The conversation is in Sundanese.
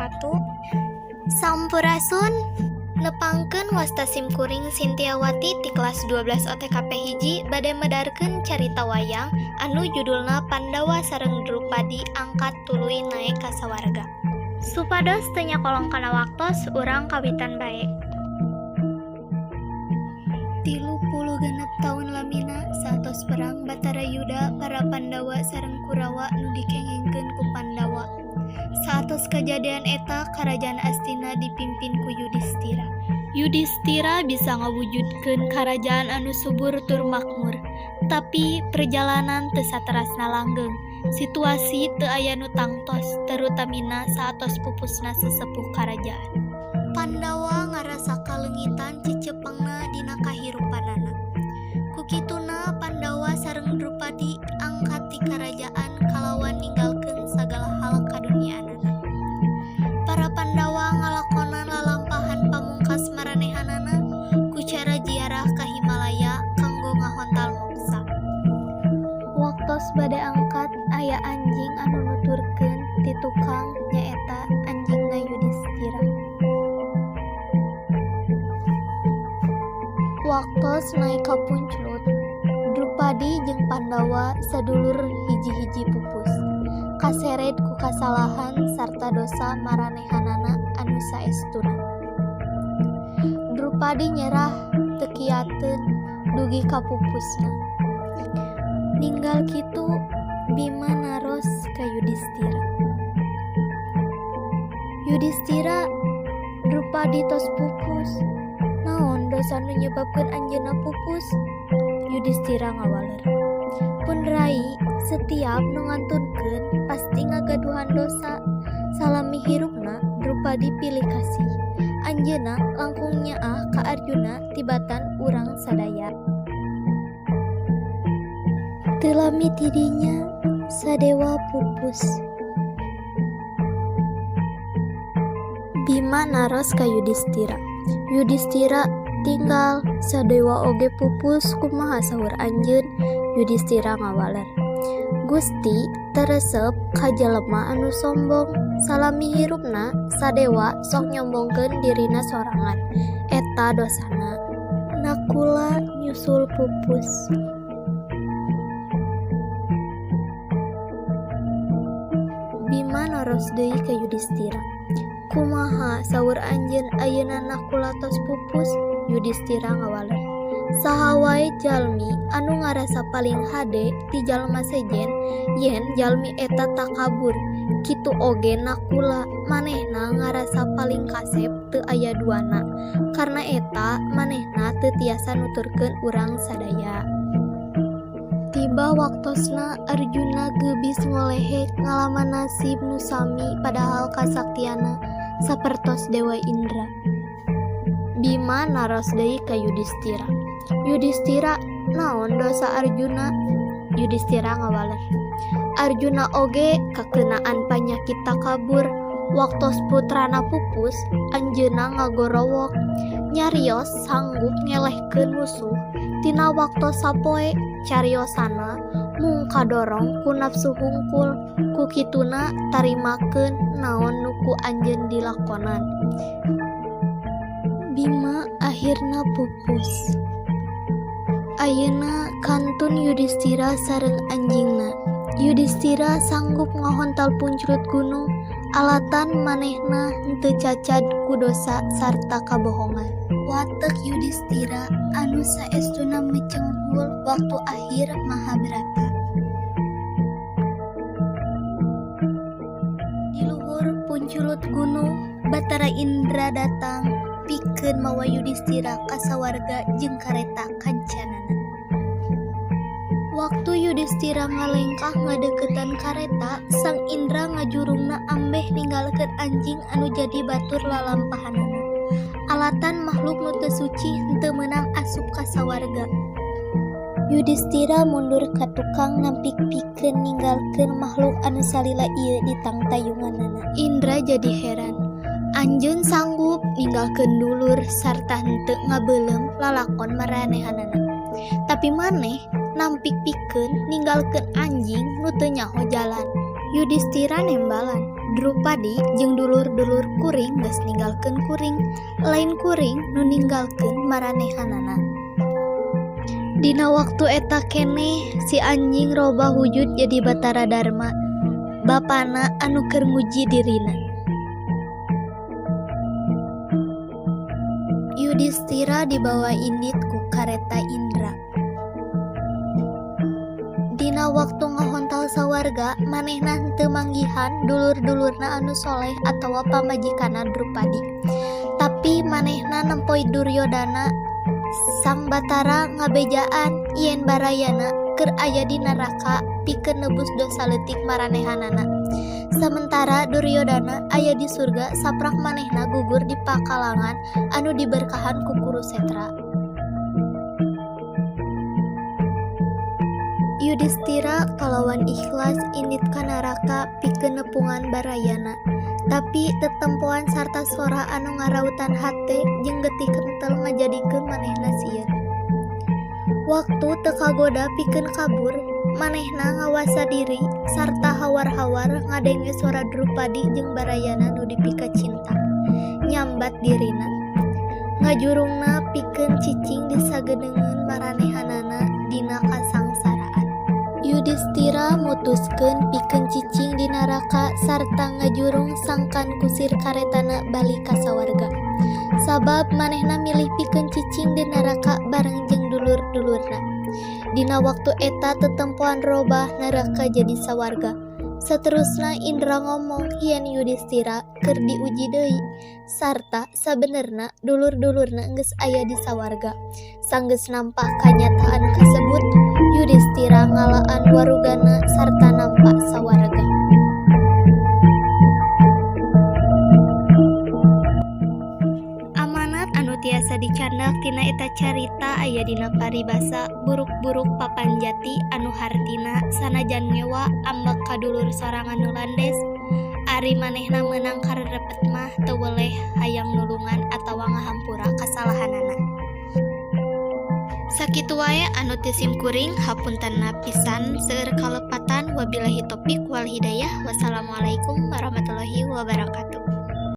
Wabarakatuh. Sampurasun. Nepangkeun wasta simkuring Sintiawati ti kelas 12 OTKP hiji bade medarkeun carita wayang anu judulna Pandawa sareng Drupadi angkat tuluy naek ka sawarga. Supados teu nyakolong kana waktos urang kawitan bae. 36 taun lamina saatos perang Batara Yuda para Pandawa sareng Kurawa nu dikengengkeun ku Pandawa. Saatos kajadian eta Karajaan Astina dipimpin ku Yudistira. Yudistira bisa ngawujudkeun karajaan anu subur tur makmur, tapi perjalanan teu saterasna langgeng. Situasi teu aya nu tangtos, terutamina saatos pupusna sesepuh karajaan. Pandawa ngarasa kaleungitan cecepengna dina kahirupanana. Ku kituna Pandawa sareng Drupadi angkat ti karajaan kalawan ninggalkeun sagala hal kaduniaanana. Para Pandawa ngalakonan lalampahan pamungkas maranehanana ku cara jiarah ka Himalaya kanggo ngahontal moksa. Waktos bade angkat aya anjing anu nuturkeun ti tukang nyaeta anjingna Yudistira. Waktos naek ka Punclut, Drupadi jeung Pandawa sadulur hiji-hiji pupus, kasered ku kasalahan sarta dosa maranehanana anu saestuna. Drupadi nyerah teu kiateun dugi ka pupusna. Ninggal kitu Bima naros ka Yudistira. Yudistira, Drupadi tos pupus. Naon dosa nu nyebabkeun anjeunna pupus? Yudistira ngawaler. Pun rai, setiap nu ngantunkeun pasti ngagaduhan dosa. Salami hirupna Drupadi pilih kasih. Anjeunna langkung nyaah ka Arjuna tibatan urang sadaya. Teu lami ti dinya Sadewa pupus. Bima naros ka Yudistira. Yudistira tinggal Sadewa oge pupus kumaha saur anjeun? Yudistira ngawaler. Gusti teu resep ka jelema anu sombong. Salami hirupna Sadewa sok nyombongkeun dirina sorangan. Eta dosana. Nakula nyusul pupus. Bima naros deui ka Yudistira. Kumaha saur anjeun ayeuna Nakula tos pupus? Yudistira ngawaler. Saha wae jalmi anu ngarasa paling hade ti jalma sejen yen jalmi eta takabur. Kitu oge Nakula manehna ngarasa paling kasep teu aya duana. Karna eta manehna teu tiasa nuturkeun urang sadaya. Tiba waktosna Arjuna geubis ngolehek ngalaman nasib nu sami padahal kasaktianna sapertos Dewa Indra. Bima naros deui ka Yudistira. Yudistira, naon dosa Arjuna? Yudistira ngawaler. Arjuna oge kakeunaan panyakit takabur. Waktos putrana pupus, anjeunna ngagorowok. Nyarios sanggup ngelehkeun musuh tina waktos sapoe. Cariosana mung kadorong ku nafsu hungkul. Ku kituna tarimakeun naon nu ku anjeun dilakonan. Bima akhirna pupus. Ayeuna kantun Yudistira sareng anjingna. Yudistira sanggup ngahontal punclut gunung alatan manehna henteu cacad ku dosa sarta kabohongan. Watek Yudistira anu saestuna mecenghul waktu akhir Mahabharata. Di luhur punculut gunung, Batara Indra datang pikeun mawa Yudistira ka sawarga jeung kareta kancanana. Waktu Yudistira ngalengkah ngadeuketan kareta, Sang Indra ngajurungna ambeh ninggalkeun anjing anu jadi batur lalampahanana. Alatan makhluk nu teu suci henteu meunang asup ka sawarga. Yudistira mundur ka tukang nampik pikeun ninggalkeun makhluk anu salila ieu di tangtayunganana. Indra jadi heran. Anjeun sanggup ninggalkeun dulur sarta henteu ngabeuleum lalakon maranehanana. Tapi maneh nampik pikeun ninggalkeun anjing nu teu nyaho jalan. Yudistira nembalan, "Drupadi jeung dulur-dulur kuring geus ninggalkeun kuring, lain kuring nu ninggalkeun maranehanana." Dina waktu eta keneh si anjing robah wujud jadi Batara Darma, bapana anu keur nguji dirina. Yudistira dibawa indit ku kareta Indra. Dina waktu ngahontal sawarga, manehna henteu manggihan dulur-dulurna anu soleh atawa pamajikanna Drupadi. Tapi manehna nempo Duryodana. Sang Batara ngabejaan yen barayana keur aya di naraka pikeun nebus dosa leutik maranehanana. Samentara Duryodana aya di surga saprak manehna gugur di pakalangan anu diberkahan ku Kurusetra. Yudistira kalawan ikhlas indit ka naraka pikeun nepungan barayana. Tapi tetempoan sarta sora anu ngarautan hate jeung getih kentel ngajadikeun manehna sieun. Waktu teu kagoda pikeun kabur, manehna ngawasa diri sarta hawar-hawar ngadenge sora Drupadi jeung barayana nu dipikacinta nyambat dirina. Ngajurungna pikeun cicing di sagedengeun maranehanana dina kasangsaraan. Yudistira mutuskeun pikeun cicing di naraka sarta ngajurung sangkan kusir karetana balik ka sawarga. Sabab manehna milih pikeun cicing di naraka bareng jeung dulur-dulurna. Dina waktu eta tetempoan robah neraka jadi sawarga. Saterusna Indra ngomong yen Yudistira keur diuji deui sarta sabenerna dulur-dulurna geus aya di sawarga. Sanggeus nampa kanyataan kasebut, Yudistira ngalaan warugana sarta nampa sawarga. Amanat anu tiasa dicandak tina eta carita aya dina paribasa buruk-buruk papan jati anu hartina sanajan ngewa ambek ka dulur sorangan nu landes, ari manehna meunang karerepet mah teu weleh hayang nulungan atawa ngahampura kasalahanana. Sakitu wae anu ti simkuring hapuntenna pisan seueur kalepatan wabillahi taufik wal hidayah wassalamualaikum warahmatullahi wabarakatuh.